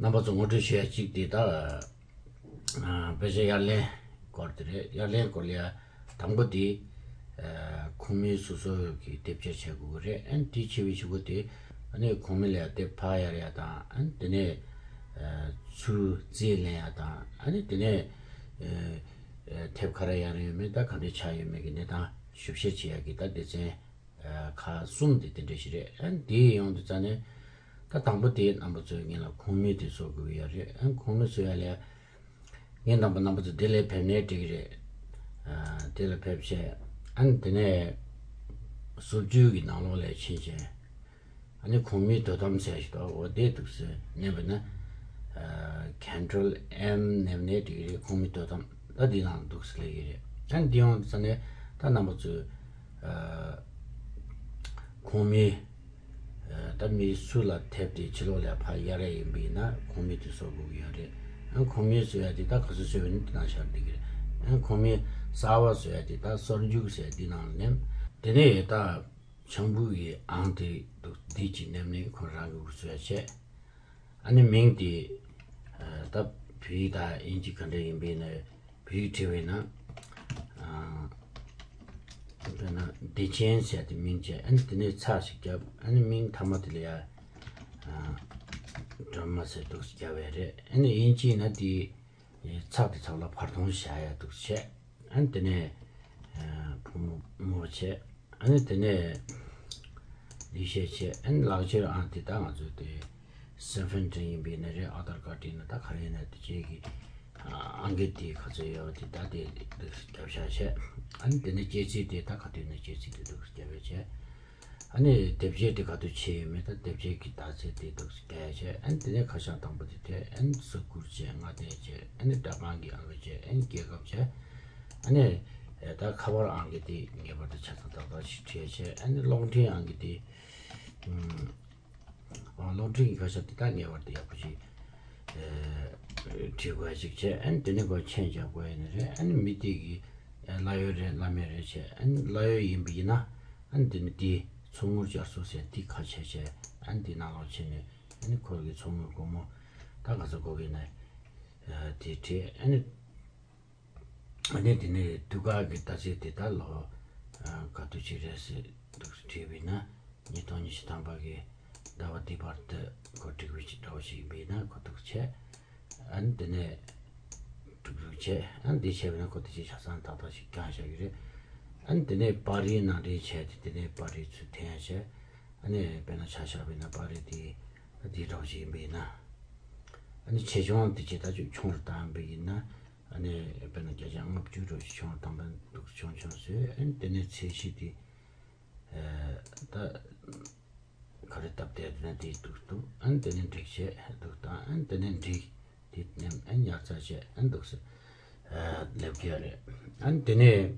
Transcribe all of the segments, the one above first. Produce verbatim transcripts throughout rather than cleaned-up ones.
རྣམ་པ་ཚོ་ངོ་སྤྲོད་ཞུ་ཡ་གཅིག་དེ་ད། ཨ། དཔེ་ཆ་དབྱར་གླིང་སྐོར་དེ་རེད། དབྱར་གླིང་སྐོར་ལ་ཡ་དང་པོ་དེ། ཨ། ཁོངས་མི་སོ་སོ་གི་དེབ་སྐྱེལ་བྱེད་དགོས་ཀྱི་རེད། ཨ་ནི་དེ་བྱས་པའི་གཞུག་གུ་དེ་ཨ་ནི་ཁོངས་མི་ལ་ཡ་དེབ་ཕར་གཡར་ཡ་དང་། ཨ་ནི་དེ་ནས། ཨ། ཚུར་རྩིས་ལེན་ཡ་དང་། ཨ་ནི་དེ་ནས། ཨ། ཨ། དེབ་ག་རེ་གཡར་ཡོད་མེད། ད་ག་འདྲས་ཆགས་ཡོད་མེད་ཀྱི་གནས་སྟངས་ཞིབ་བཤེར་བྱེད་ཡ་གི་ད་སྡེ་ཚན། ཨ། ཁག་གསུམ་དེ་དེ་འདྲ་ཞིག་རེད། ཨ་ནི་དེ་ཡོང་དུས་ཙ་ནས་ད་དང་པོ་དེ་རྣམ་པ་ཚོས་ངེད་ལ་ཁོངས་མི་དེ་བཟོ་དགོས་ཀྱི་ཡོད་རེད། ཨ་ནི་ཁོངས་མི་བཟོ་ཡ་ལ་ངས་འདམ་པ་རྣམ་པ་ཚོ་དེ་ལ་ཕེབས་ནའི་འགྲིག་གི་རེད། ཨ། དེ་ལ་ཕེབས་བྱས། ཨ་ནི་དེ་ནས་སོ་བཅུ་གི་ནང་ལོགས་ལ་ཕྱིན་བྱས། ཨ་ནི་ཁོངས་མིའི་དོ་དམ་ཟེར་ཞིག་འདུག་འོ་དེ་འདུག་སེ་མནན་པ་ན། ཨ། Control M མནན་ནའི་འགྲིག་གི་རེད། ཁོངས་མིའི་དོ་དམ་ད་འདི་ནང་འདུག་སེ་སླེབས་ཀྱི་རེད། ཨ་ནི་འདི་ཡོང་དུས་ཙ་ནས་ད་རྣམ་པ་ཚོས། ཨ། ཁོངས་མི། ཨ། ད་མི་སུ་ལ་དེབ་དེ་ཕྱི་ལོགས་ལ་ཕར་གཡར་ཡ་ཡིན་པ་ཡིན་ན་ཁོངས་མི་དེ་བཟོ་དགོས་ཀྱི་ཡོད་རེད། ཨ། ཁོངས་མི་བཟོ་ཡ་དེ་ད་ག་ཚོད་བཟོས་པ་ཡིན་ན་དེ་ནང་བཞག་བསྡད་ཀྱི་རེད། ཨ། ཁོངས་མི་གསར་པ་བཟོ་ཡ་དེ་ད་སོར་འཇུག་ཟེར་འདི་ནང་ནས། དེ་ནས་ད་ཆང་བུ་གི་ཨང་དེ་འདུག་འདི་གཅིག་མནན་ནས་ཁོ་རང་གི་འུ་བཟོ་ཡ་བྱས། ཨ་ནི་མིང་དེ། ཨ། ད་བོད་ཡིག་དང་དབྱིན་ཇི་ག་འདྲ་ཡིན་པ་ཡིན་ན། བོད་ཡིག་བྲིས་པ་ཡིན་ན། ཨ། དཔེར་ན་བདེ་ཆེན་ཟེར་དེ་མིང་བྱས། ཨ་ནི་དེ་ནས་ཚེག་ཅིག་བརྒྱབ། ཨ་ནི་མིང་མཐའ་མ་དེ་ལ་ཡ། ཨ། སྒྲོལ་མ་ཟེར་འདུག་སེ་བརྒྱབ་པ་རེད། ཨ་ནི་དབྱིན་ཇི་ཡིན་ན་དེ་ཚེག་དེ་ཚང་མ་བར་སྟོང་བཞག་ཡ་འདུག་སེ་བྱས། ཨ་ནི་དེ་ནས། ཨ། ཕོ་མོ་བྱས། ཨ་ནི་དེ་ནས་འདི་བཤད་བྱས། ཨ་ནི་ལག་ཁྱེར་ཨང་དེ་ད་ང་ཚོའི་དེ་སེམ་ཕན་ཀྲིན་ཡིན་པ་ཡིན་ན་རེད། ཨ་དྷར་ཀར་ཡིན་ན། ད་ག་རེ་ཡིན་ན་དེ་བཅས་ཀྱི་ཨང་ཀི་དེ་ག་ཚོད་ཡོད་པ་དེ་ད་དེ་འདུག་སེ་བརྒྱབ་བཞག་བྱས། ཨ་ནི་དེ་ནས་སྐྱེས་ཚེས་དེ་ད་ག་དུས་ན་སྐྱེས་ཚེས་དེ་འདུག་སེ་བརྒྱབ་བྱས། ཨ་ནི་དེབ་སྐྱེལ་དེ་ག་དུས་བྱས་ཡོད་མེད། ད་དེབ་སྐྱེལ་གྱི་དག་ཚད་དེ་འདུག་སེ་བརྒྱབ་བྱས། ཨ་ནི་དེ་ནས་ཁ་བྱང་དང་པོ་དེ་ཐད། ཨ་ནི་གཟའ་འཁོར་བྱས། སྔ་ལྟས་བྱས། ཨ་ནི་སྦྲག་ཁང་གི་ཨང་ཀི་བྱས། ཨ་ནི་རྒྱལ་ཁབ་བྱས། ཨ་ནི་ད་ཁ་པར་ཨང་ཀི་དེ་ངེས་པར་དུ་ཆ་ཚང་ཏག་ཏག་ཞིག་བྲིས་བྱས། ཨ་ནི་གློག་འཕྲིན་ཨང་ཀི་དེ། ཨ། གློག་འཕྲིན་གྱི་ཁ་བྱང་དེ་དག་ངེས་པར་དུ་ཡག་པོ་ཞིག་ཨ། བྲིས་དགོས་ཞིག་བྱས། ཨ་ནི་དེ་ནས་ཁོ་མཆན་རྒྱག་དགོས་ཡིན་ནི་རེད། ཨ་ནི་མི་དེ་གི་ཨ། གླ་ཡོད་རེད་གླ་མེད་རེད་བྱས། ཨ་ནི་གླ་ཡོད་ཡིན་པ་ཡིན་ན། ཨ་ནི་དེ་ནི་དེ་ཚོང་དངུལ་བསྐྱར་གསོ་ཟེར་དེ་ཁ་ཕྱེ་བྱས། ཨ་ནི་དེ་ནང་ལོགས་ཕྱིན་ནས། ཨ་ནི་ཁོ་གི་ཚོང་དངུལ་སྒོར་མོ་ད་ག་ཚོད་དགོས་ཀྱི་ན། ཨ། དེ་བྲིས། ཨ་ནི། ཨ་ནི་དེ་ནས་དུས་བཀག་གི་ཟླ་ཚེས་དེ་ད་ལོ། ཨ། ག་དུས་ཅིག་རེད་ཟེར་འདུག་སེ་བྲིས་པ་ཡིན་ན། ཉིས་སྟོང་ཉི་ཤུ་ཐམ་པ་གི་ཟླ་བ་འདི་བར་དུ་འགོ་འགྲིག་པའི་ཅིག་འདྲ་བོ་ཞིག་ཡིན་པ་ཡིན་ན་ཁོ་འདུག་སེ་བྱས། ཨ་ནི་དེ་ནས་གྲུབ་གྲུབ་བྱས། ཨ་ནི་འདི་བྱས་པ་ན་ཁོ་དེ་ཅིག་ཆ་ཚང་ཏག་ཏག་ཞིག་བཀང་བཞག་གི་རེད། ཨ་ནི་དེ་ནས་པར་རིས་ནང་འདྲེན་བྱས་ཏེ། དེ་ནས་པར་རིས་ཚུར་འཐེན་ཡ་བྱས། ཨ་ནི་དཔེར་ན་ཆ་བཞག་པ་ཡིན་ན་པར་རིས་དེ་ད་དེ་འདྲ་བོ་ཞིག་ཡིན་པ་ཡིན་ན། ཨ་ནི་ཆེ་ཆུང་དེ་ཅིག་ད་ཅིག་ཆུང་རུ་བཏང་པ་ཡིན་ན། ཨ་ནི་དཔེར་ན་བརྒྱ་ཆ་ལྔ་བཅུ་འདྲ་བོ་ཞིག་ཆུང་རུ་བཏང་པ་འདུག་ཆུང་ཆུང་བཟོས། ཨ་ནི་དེ་ནས་ཚད་གཞི་དེ། ཨ། ད་ག་རེ་སྟབས་བདེ་ན་དེ་འདུག་འདུག་ཨ་ནི་དེ་ནས་འགྲིག་བྱས་འདུག་དང་། ཨ་ནི་དེ་ནས་འགྲིག་དེ་ནས་ཨ་ནི་ཉར་ཚགས་བྱས། ཨ་ནི་འདུག་སེ། ཨ། སླེབས་ཀྱི་རེད། ཨ་ནི་དེ་ནས་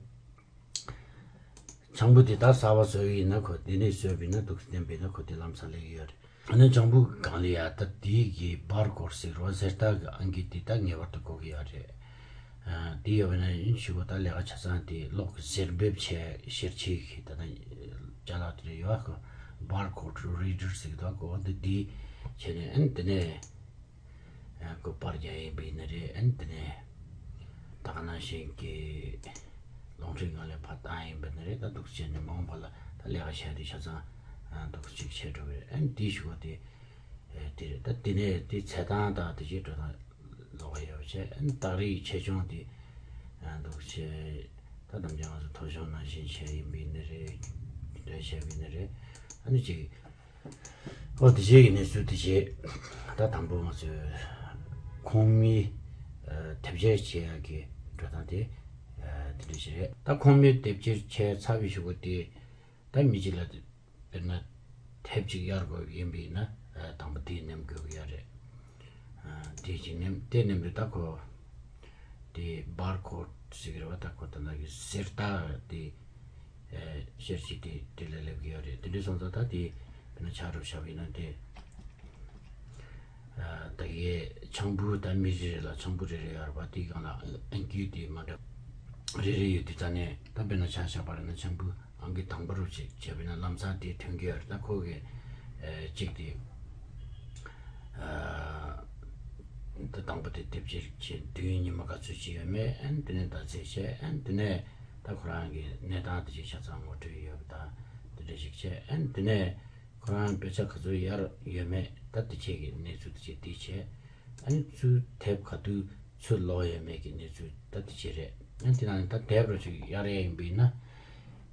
ཆང་བུ་དེ་ད་གསར་པ་བཟོ་ཡི་ཡིན་ན། ཁོ་དེ་ནས་བཟོས་པ་ཡིན་ན། འདུག་སེ་བསྟན་པ་ཡིན་ན་ཁོ་དེ་ལམ་སང་སླེབས་ཀྱི་ཡོད་རེད། ཨ་ནི་ཆང་བུ་སྒང་ལ་ཡ་ད་དེའི་གི་བར་ཀོཌ་ཟེར་བ་གཟེར་རྟགས་ཀྱི་ཨང་ཀི་དེ་ད་ངེས་པར་དུ་དགོས་ཀྱི་ཡོད་རེད། ཨ། དེ་ཡོད་པ་ན་ཡིན་ཞུ་བ། ད་ལས་ཀ་ཆ་ཚང་དེ་གློག་གི་གཟེར་འབེབས་བྱས་བཤེར་བྱེད་ཀྱི་ད་ལྟ་ཅ་ལག་དེ་རེད་ཡོད། ཨ་ཁོ་བར་ཀོཌ་རི་ཌར་ཟེར་གི་འདུག་ཨ་ཁོ་འདི་འདི་བྱས་ནས། ཨ་ནི་དེ་ནས། ཨ། ཁོ་པར་རྒྱག་ཡིན་པ་ཡིན་ན་རེད། ཨ་ནི་དེ་ནས་ད་ག་ནང་བཞིན་གྱི་གློག་འཕྲིན་སྒང་ལ་ཕར་བཏང་ཡིན་པ་ཡིན་ན་རེད། ད་འདུག་སེ་བྱས་ནས་མ་འོངས་པ་ལ་ད་ལས་ཀ་བྱས་དུས་ཆ་ཚང་འདུག་སེ་ཅིག་བྱས་འགྲོ་གི་རེད། ཨ་ནི་དེའི་གཞུག་གུ་དེ། ཨ། དེ་རེད། ད་དེ་ནས་དེ་ཚད་སྟངས་དང་དེ་བྱས་འགྲོ་སྟངས་ལོགས་ཀ་ཡོད་པ་བྱས། ཨ་ནི་རྟགས་རིས་ཆེ་ཆུང་དེ། ཨ། འདུག་སེ་བྱས། ད་དམ་བཅའ་ང་ཚོ་ཐོ་གཞུང་ནང་བཞིན་བྱས་ཡིན་པ་ཡིན་ན་རེད། འདི་འདྲ་བྱས་པ་ཡིན་ན་རེད། ཨ་ནི་ཅིག་ཨོ་དེ་བྱས་ཀྱི་གནས་ཚུལ་དེ་བྱས། ད་དང་པོ་ང་ཚོས་ཁོངས་མི། ཨ། དེབ་སྐྱེལ་བྱེད་ཡག་གི་འགྲོ་སྟངས་དེ། ཨ། དེ་འདྲ་ཞིག་རེད། ད་ཁོངས་མི་དེབ་སྐྱེལ་བྱས་ཚར་བའི་གཞུག་གུ་དེ། ད་མི་གཅིག་ལ་དཔེར་ན་དེབ་ཅིག་གཡར་དགོས་ཡིན་པ་ཡིན་ན། ཨ། དང་པོ་དེ་མནན་དགོས་ཀྱི་ཡོད་རེད། ཨ། དེ་ཅིག་མནན། དེ་མནན་དུས་ད་ཁོ་དེ་བར་ཀོཌ་ཟེར་གྱི་རེད་པ། ད་ཁོ་ད་ལྟ་གི་གཟེར་རྟགས་དེ། ཨ། བཤེར་བྱེད་དེ་དེ་ལ་སླེབས་ཀྱི་ཡོད་རེད། དེ་འདྲ་སོང་ཙང་ད་དེ་དཔེར་ན་ཆ་རུ་བཞག་པ་ཡིན་ན་དེ། ཨ། ད་གི་ཆང་བུ་ད་མི་རེ་རེ་ལ་ཆང་བུ་རེ་རེ་ཡོད་རེད་པ། དེའི་སྒང་ལ་ཨང་ཀི་དེ་མ་འདྲ་བ་རེ་རེ་ཡོད་དུས་ཙ་ནས། ད་དཔེར་ན་ཆ་བཞག་པ་ཡིན་ན་ཆང་བུ་ཨང་ཀི་དང་པོ་རུ་བྱས་བྱས་པ་ཡིན་ན་ལམ་སང་དེ་ཐོན་གྱི་ཡོད་རེད། ད་ཁོ་གི། ཨ། གཅིག་དེ། ཨ། ད་དང་པོ་དེ་དེབ་ཅིག་བྱས། དུས་ཡུན་ཉི་མ་ག་ཚོད་ཅིག་ཡོད་མེད། ཨ་ནི་དེ་ནས་ཟླ་ཚེས་བྱས། ཨ་ནི་དེ་ནས་ད་ཁོ་རང་གི་གནས་སྟངས་དེ་ཅིག་ཆ་ཚང་ངོ་སྤྲོད་ཡོད་པ་དང་དེ་འདྲ་ཞིག་བྱས། ཨ་ནི་དེ་ནས་ཁོ་རང་དཔེ་ཆ་ག་ཚོད་གཡར་ཡོད་མེད། ད་དེ་བྱས་ཀྱི་གནས་ཚུལ་དེ་ཅིག་དེ་བྱས། ཨ་ནི་ཚུར་དེབ་ག་དུས་ཚུར་ལོག་ཡོད་མེད་ཀྱི་གནས་ཚུལ་ད་དེ་བྱས་རེད། ཨ་ནི་དེ་ནང་ནས་ད་དེབ་རོ་ཅིག་གཡར་ཡ་ཡིན་པ་ཡིན་ན།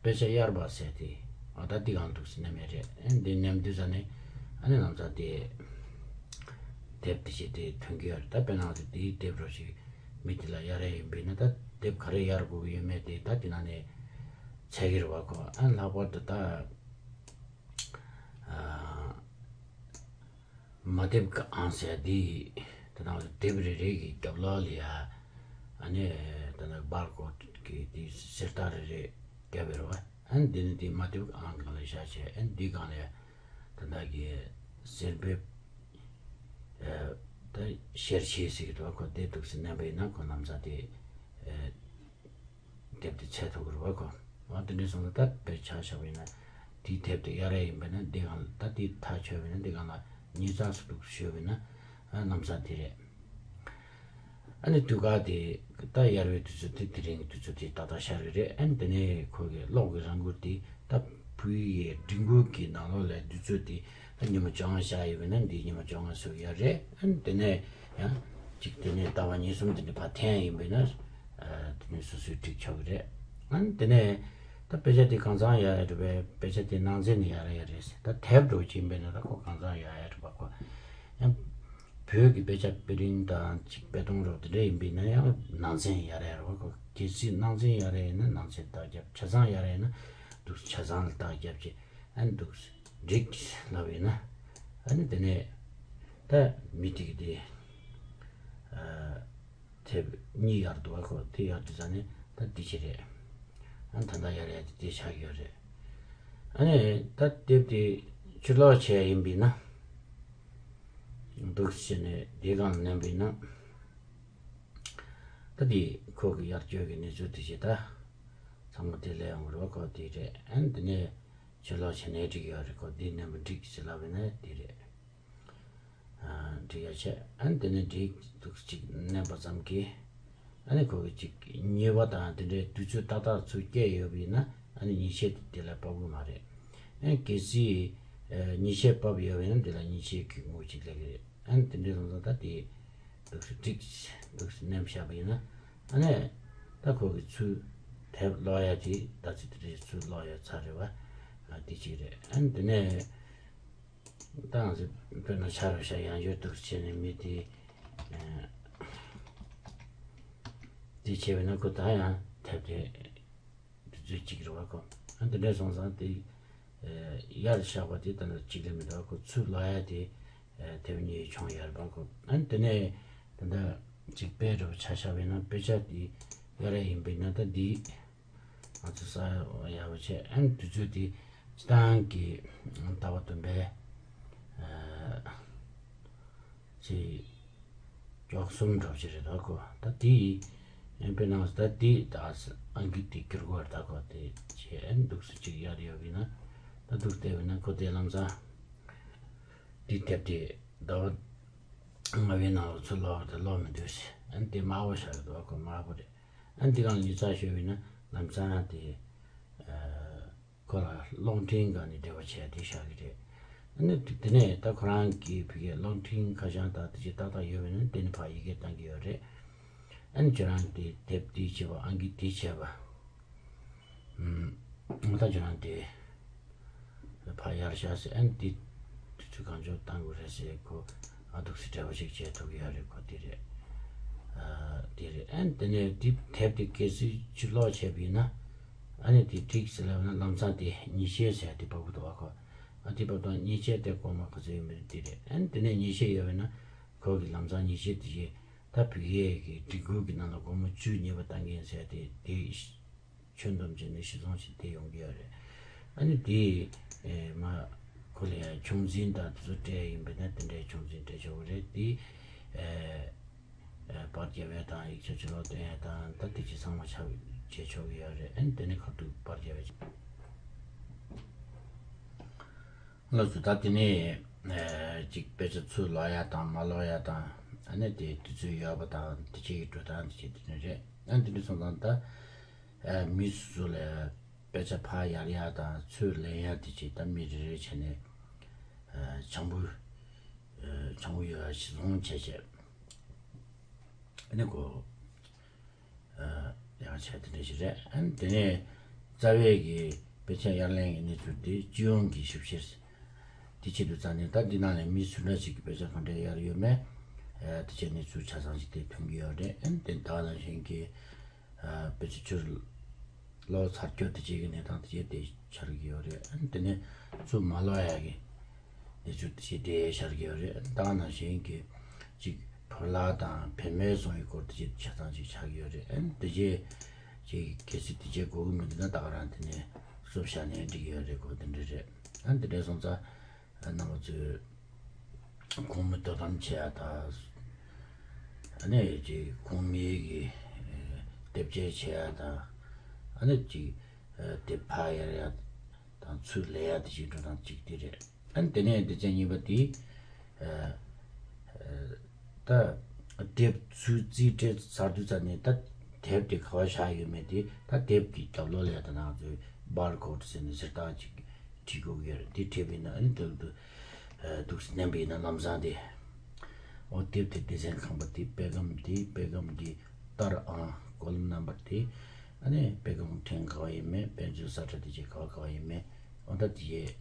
དཔེ་ཆ་གཡར་བ་ཟེར་ཏེ། ཨ་ད་འདི་གང་འདུག་ཟེར་ནས་མེད་རེད། ཨ་འདི་ནེམ་དུས་ཙ་ནས་ཨ་ནི་ལམ་སང་དེ་དེབ་དེ་ཞིག་དེ་ཐོན་གྱི་ཡོད་རེད། ད་དཔེར་ན་དེའི་དེབ་རོ་ཞིག་མི་དེ་ལ་གཡར་ཡ་ཡིན་པས་ན། ད་དེབ་ག་རེ་གཡར་དགོས་ཀྱི་ཡོད་མེད་དེ་ད་དེ་ནང་ནས་ཚད་ཀྱི་རེད་བ་ཁོ། ཨ་ལྷག་པར་དུ་ད་ཨ། མ་དེབ་ཀྱི་ཨང་ཟེར་འདི། ད་ནང་དེབ་རེ་རེ་གི་རྒྱབ་ལོགས་ལ་ཡ། ཨ་ནི་ད་ནང་བར་ཀོ་ཌི་གི་དེ་གསེར་རྟགས་རེ་རེ་བརྒྱབ་ཡོད་རེད་བ། ཨ་ནི་འདི་ནི་དེ་མ་དེབ་ཀྱི་ཨང་སྒང་ལ་བཞག་བྱས། ཨ་ནི་འདི་སྒང་ལ་ཡ་ད་ནང་གི་གསེར་འབེབས། ཨ་ད་ཤེར་ཆེ་ཟེར་གི་འདུག་བ་ཁོ། དེ་འདུག་སེ་མནན་པ་ཡིན་ན་ཁོ་ལམ་སང་དེ། ཨ། དེབ་དེ་ཚད་ཐུབ་ཀྱི་རེད་བ་ཁོ། འོ་དེ་འདྲ་སོང་ཙང་ད་དཔེར་ཆ་བཞག་པ་ཡིན་ན། དེའི་དེབ་དེ་གཡར་ཡ་ཡིན་པས་ན་འདི་སྒང་ལ། ད་དེ་ཐག་ཆོད་པས་ན་འདི་སྒང་ལ་ཉིས་བརྩེགས་སུ་འདུག་ཤོད་པས་ན། ཨ་ལམ་སང་དེ་རེད། ཨ་ནི་དུས་བཀག་དེ་ད་གཡར་བའི་དུས་ཚོད་དེ་དེ་རིང་གི་དུས་ཚོད་དེ་ཏག་ཏག་ཤར་གི་རེད། ཨ་ནི་དེ་ནས་ཁོ་གི་གློག་གི་རང་འགུལ་དེ་ད་བོད་ཡིག་སྒྲིག་འགོད་ཀྱི་ནང་ལོགས་ལ་དུས་ཚོད་དེ་ད་ཉི་མ་བཅོ་ལྔ་བཞག་ཡོད་པས་ན་འདི་ཉི་མ་བཅོ་ལྔ་བཟོ་གི་ཡོད་རེད། ཨ་ནི་དེ་ནས་ཡང་གཅིག་དེ་ནས་ཟླ་བ་གཉིས་གསུམ་དེ་འདྲ་ཕར་འཐེན་ཡིན་པས་ན། ཨ་དེ་ནས་སོ་སོས་སྒྲིག་ཆོག་གི་རེད། ཨ་ནི་དེ་ནས་ད་དཔེ་ཆ་དེ་གང་ཚང་གཡར་ཡ་རེད་པས། དཔེ་ཆ་དེ་ནང་ཚན་ནས་གཡར་ཡ་རེད་ཟེར། ད་དེབ་འདྲ་བོ་ཅིག་ཡིན་པས་ན་ད་ཁོ་གང་ཚང་གཡར་ཡ་རེད་པ་ཁོ། ཡང་བོད་ཀྱི་དཔེ་ཆ་དཔེ་རིང་དང་གཅིག་དཔེ་སྟོང་རོགས་དེ་འདྲ་ཡིན་པས་ན་ཡང་ནང་ཚན་གཡར་ཡ་རེད་པ་ཁོ། གལ་སྲིད་ནང་ཚན་གཡར་ཡ་ཡིན་ན་ནང་ཚན་རྟགས་རྒྱབ། ཆ་ཚང་གཡར་ཡ་ཡིན་ན་འདུག་ཆ་ཚང་ལ་རྟགས་རྒྱབ་ཅིག་ཨ་ནི་འདུག་སྒྲིག་ལབ་ཡིན་ན། ཨ་ནི་དེ་ནས་ད་མི་དེ་གི་དེ་ཨ་དེབ་གཉིས་གཡར་འདུག་བ་ཁོ། དེ་གཡར་དུས་ཙ་ནས་ད་འདི་ཅི་རེད། ཨ་ནི་ད་ལྟ་གཡར་ཡ་དེ་དེ་ཆགས་ཡོད་རེད། ཨ་ནི་ད་དེབ་དེ་ཕྱིར་ལོག་བྱས་ཡིན་པས་ན། འདུག་བྱས་ནས་དེ་སྒང་ལ་མནན་པས་ན། ད་དེ་ཁོ་གི་གཡར་བཅོས་ཀྱི་གནས་ཚུལ་དེ་ཅི་ད་ཚང་མ་དེ་ལས་ཡོང་གི་རེད་བ་ཁོ། དེ་རེད། ཨ་ནི་དེ་ནས་ཕྱིར་ལོག་བྱས་ནས་འགྲིག་ཡོད་རེད་ཁོ། འདི་མནན་པ་འགྲིག་ཟེར་ལབ་པས་ན་དེ་རེད། ཨ་འགྲིག་ཡ་བྱས། ཨ་ནི་དེ་ནས་འགྲིག་འདུག་གཅིག་མནན་པ་ཙམ་གྱིས། ཨ་ནི་ཁོ་གི་གཅིག་ཉེས་པ་དང་དེ་འདྲའི་དུས་ཚོད་ཏག་ཏག་ཚུར་བསྐྱལ་ཡོད་པ་ཡིན་ན་ཨ་ནི་ཉེས་ཆད་དེ་དེ་ལ་བབས་ཀྱི་མ་རེད། ཨ་ནི་གལ་སྲིད་ཨ་ཉེས་ཆད་བབས་ཡོད་པ་ཡིན་ན་དེ་ལ་ཉེས་ཆད་ཀྱི་དངུལ་གཅིག་སླེབས་ཀྱི་རེད། ཨ་ནི་དེ་འདྲའི་ལུང་ཚན་ད་དེ་འདུག་སེ་འགྲིག་འདུག་སེ་མནན་བཞག་པ་ཡིན་ན། ཨ་ནི་ད་ཁོ་གི་ཚུར་དེབ་ཀློག་ཡ་དེ་ད་ཚིག་དེ་འདྲའི་ཚུར་ཀློག་ཡ་ཚར་རེད་བ། ཨ་དེ་གཅིག་རེད། ཨ་ནི་དེ་ནས། ད་ང་ཚོས་དཔེར་ན་ཆ་རུ་བཞག་ཡང་འགྱུར་འདུག་བྱས་ནས་མི་དེ་ཨ་དེ་བྱས་པས་ན་ཁོ་ད་ཡང་དེབ་དེ་དུས་ཚོད་གཅིག་རེད་བ་ཁོ། ཨ་འདི་འདྲ་སོང་ཙང་དེ་ཨ་གཡར་བཞག་པ་དེ་ད་ལྟ་གཅིག་ལས་མི་འདུག་བ་ཁོ། ཚུར་ལོག་ཡ་དེ་ཨ་དེབ་གཉིས་བྱུང་ཡོད་རེད་བ་ཁོ། ཨ་དེ་ནས་ད་ལྟ་གཅིག་དཔེ་འདྲ་བོ་ཆ་བཞག་པས་ན་དཔེ་ཆ་དེ་གཡར་ཡ་ཡིན་པས་ན་ད་འདི། ང་ཚོ་ས་ཡག་པོ་བྱས། ཨ་ནི་དུས་ཚོད་དེ་སྤྱི་བཏང་གི་ཟླ་བ་བདུན་པའི་ཨ་ཚེས་བཅུ་གསུམ་འདྲ་བོ་ཅིག་རེད་ད་ཁོ། ད་དེ་ཡིན་དཔེར་ན་ད་དེ་ད་ཨང་ཀི་དེ་བསྒྱུར་དགོས་རེད་ད་ཁོ། དེ་བྱས་ཨ་ནི་འདུག་སེ་ཅིག་གཡར་ཡོད་པ་ཡིན་ན། ད་འདུག་བལྟས་པ་ཡིན་ན་ཁོ་དེ་ལམ་སང་དེ་དེབ་དེ་ཟླ་བ་ལྔ་པའི་ནང་ལ་ཚུར་ལོག་དེ་ལོག་མི་འདུག་ཟེར། ཨ་ནི་དེ་དམར་པོ་ཤར་གི་འདུག་ཁོ། དམར་པོ་རེད། ཨ་འདི་གང་ཉིས་རྩ་ཤོད་པ་ཡིན་ན་ལམ་སང་དེ་ཨ་ཁོ་ལ་གློག་འཕྲིན་སྒང་ནས་འབྲེལ་བ་བྱས་ཏེ་བཞག་གི་རེད། ཨ་ནི་དེ་ནས་ད་ཁོ་རང་གི་བི་གའི་གློག་འཕྲིན་ཁ་བྱང་དག་དེ་ཅིག་ཏག་ཏག་ཡོད་པ་ཡིན་ན་དེ་ནས་ཕར་ཡི་གེ་བཏང་གི་ཡོད་རེད། ཨ་ནི་ཁྱོད་རང་དེ་དེབ་དེ་བྱས་པ་ཨང་ཀི་དེ་བྱས་པ། ཨུམ། ད་ཁྱོད་རང་དེ་ཕར་གཡར་བཞག་ཟེར། ཨ་ནི་དེ་དུས་ཚོད་གང་བྱུང་བཏང་དགོས་རེད་ཟེར་ཁོ། ཨ་འདུག་སེ་འབྲེལ་བ་ཞིག་བྱེད་ཐུབ་ཀྱི་ཡོད་རེད་ཁོ། དེ་རེད། ཨ་དེ་རེད། ཨ་ནི་དེ་ནས་དེ་དེབ་དེ་གལ་སྲིད་ཕྱིར་ལོག་བྱས་པ་ཡིན་ན། ཨ་ནི་དེ་འགྲིག་ཟེར་ལབ་ན་ལམ་སང་དེ་ཉེས་ཆད་ཟེར་དེ་བབས་ཀྱི་འདུག་བ་ཁོ། ཨ་དེ་བབས་དང་ཉེས་ཆད་དེ་སྒོར་མོ་ག་ཚོད་ཡོད་མེད་དེ་རེད། ཨ་ནི་དེ་ནས་ཉེས་ཆད་ཡོད་པ་ཡིན་ན་ཁོ་གི་ལམ་སང་ཉེས་ཆད་དེ་ཞིག་ད་བི་གའི་གི་སྒྲིག་འགོད་ཀྱི་ནང་ལ་སྒོར་མོ་བཅུ་ཉེས་པ་བཏང་གི་ཡིན་ཟེར་དེ་དེ། ཁྱོན་བསྡོམས་བྱས་ནས་གཞི་བཟུང་བྱས་ཏེ་ཡོང་གི་ཡོད་རེད། ཨ་ནི་དེ་ཨེ་མ་ཁོ་ལ་ཡང་ཆུང་འཛིན་དང་དེ་ཚོ་སྤྲད་ཡིན་པས་ན་དེ་འདྲའི་ཆུང་འཛིན་སྤྲད་ཆོག་གི་རེད། དེ་ཨེ་ཨེ་པར་རྒྱབ་ཡས་དང་ཡིག་ཆ་ཕྱི་ལོགས་སྟོན་ཡས་དང་ད་དེ་ཅི་ཚང་མ་ཆགས་བྱེད་ཆོག་གི་ཡོད་རེད། ཨ་ནི་དེ་ནས་ཁ་ཐུག་པར་རྒྱབ་ཡས། ལགས་སོ། ད་དེ་ནས་ཨེ་ཅིག་དཔེ་ཆ་ཚུར་ལོག་ཡ་དང་མ་ལོག་ཡ་དང་ ཨ་ནི་དེ་དུས་ཚོད་ཡོལ་བ་དང་དེ་བྱས་ཀྱི་འགྲོ་སྟངས་དེ་བྱས་དེ་འདྲ་རེད། ཨ་ནི་དེ་འདྲ་སོང་ཙང་ད་ཨ་མི་སོ་སོ་ལ་དཔེ་ཆ་ཕར་གཡར་ཡ་དང་ཚུར་ལེན་ཡ་དེ་བྱས་ད་མི་རེ་རེ་བྱས་ནས་ཨ་བྱང་བུ་ཨ་བྱང་བུ་ཡོལ་བ་གཞི་བཟུང་བྱས་བྱས། ཨ་ནི་གོ་ཡང་བྱས་དེ་འདྲ་ཞིག་རེད། ཨ་ནི་དེ་ནས་རྩ་བའི་གི་དཔེ་ཆ་གཡར་ལེན་གྱི་གནས་ཚུལ་དེ་སྤྱི་ཡོངས་ཀྱི་ཞིབ་བཤེར་དེ་བྱེད་དུས་ཙང་ནས་ད་འདི་ནང་ནས་མི་སུ་འདྲ་ཞིག་གིས་དཔེ་ཆ་གང་འདྲ་གཡར་ཡོད་མེད་དེ་བྱས་གནས་ཚུལ་ཆ་ཚང་ཞིག་དེ་ཐོན་གྱི་ཡོད་རེད། ཨ་ནི་དེ་ད་ག་ནང་བཞིན་གྱི་དཔེ་ཆ་ཚུར་ལོག་ཚར་སྐྱོར་དེ་བྱེད་ཀྱི་གནས་སྟངས་དེ་བྱས་དེ་འཆར་གྱི་ཡོད་རེད། ཨ་ནི་དེ་ནས་ཚུར་མ་ལོག་ཡ་གི་གནས་ཚུལ་དེ་བྱས་དེ་ཤར་གྱི་ཡོད་རེད། ད་ག་ནང་བཞིན་གྱི་ཅིག་ཕོ་ལྷ་དང་བུད་མེད་སོང་བའི་སྐོར་དེ་བྱས་ཆ་ཚང་ཅིག་ཆགས་ཀྱི་ཡོད་རེད། ཨ་ནི་དེ་བྱས་ཅིག་གལ་སྲིད་དེ་བྱས་དགོས་ཀྱི་མི་འདུག་ན་ད་ག་རང་དེ་ནས་སུབ་བཞག་ནས་འགྲིག་གི་ཡོད་རེད། གོ་དེ་འདྲ་རེད། ཨ་ནི་དེ་འདྲ་སོང་ཙང་རྣམ་པ་ཚོས་ཁོང་མི་དོ་དམ་བྱེད་ཡ་དང་། ཨ་ནི་ཅིག་ཁོང་མིའི་གི་ཨ་དེབ་སྐྱེལ་བྱེད་ཡ་དང་། ཨ་ནི་ཅིག་ཨ་དེབ་ཕར་གཡར་ཡ་དང་ཚུར་ལེན་ཡ་དེ་ཅིག་འགྲོ་སྟངས་གཅིག་དེ་རེད། ཨ་ནི་དེ་ནས་སྡེ་ཚན་གཉིས་པ་དེ་ཨ་ཨ་ད་དེབ་ཚུར་རྩིས་སྤྲད་ཚར་དུས་ཙམ་ནས་ད་དེབ་དེ་ག་པར་བཞག་ཡོད་མེད་དེ་ད་དེབ་ཀྱི་རྒྱབ་ལོགས་ལ་ད་ང་ཚོས་བར་ཀོཌ་ཟེར་ནས་ཟེར་སྟངས་ཅིག་བྲིས་དགོས་ཀྱི་རེད། དེ་བྲིས་པ་ཡིན་ན་ཨ་ནི་དེ་ལ་དུ་འདུག་སེ་མནན་པ་ཡིན་ན་ལམ་སང་དེ། འོ་དེབ་དེ་སྡེ་ཚན་ཁང་པ་དེ་པད་སྒམ་དེ་པད་སྒམ་གྱི་ལྟར་ཨང་ཀོ་ལོམ་ནམ་པར་དེ། ཨ་ནི་པད་སྒམ་ཕྲེང་ག་པར་ཡིན་མིན་དཔེ་མཛོད་ས་ཁྲ་དེ་བྱས་ག་པར་ག་པར་ཡིན་མིན། འོ་ད་དེ་ཡས་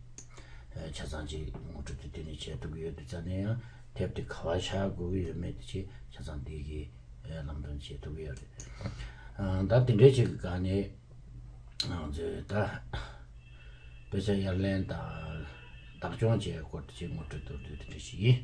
ཆ་ཚང་ཅིག་ངོ་སྤྲོད་དེ་དེ་ནས་བྱེད་ཐུབ་ཀྱི་ཡོད་དུས་ཙང་ནས་ཡང་དེབ་དེ་ག་པར་བཞག་དགོས་ཀྱི་ཡོད་མེད་དེ་ཆ་ཚང་དེ་གི་ལམ་སྟོན་བྱེད་ཐུབ་ཀྱི་ཡོད་རེད། ད་དེ་འདྲའི་ཅིག་གི་སྒང་ནས་ང་ཚོས་ད་དཔེ་ཆ་གཡར་ལེན་དང་བདག་སྐྱོང་བྱེད་སྐོར་དེ་ཅིག་ངོ་སྤྲོད་མདོར་བསྡུས་དེ་འདྲ་ཞིག་ཡིན།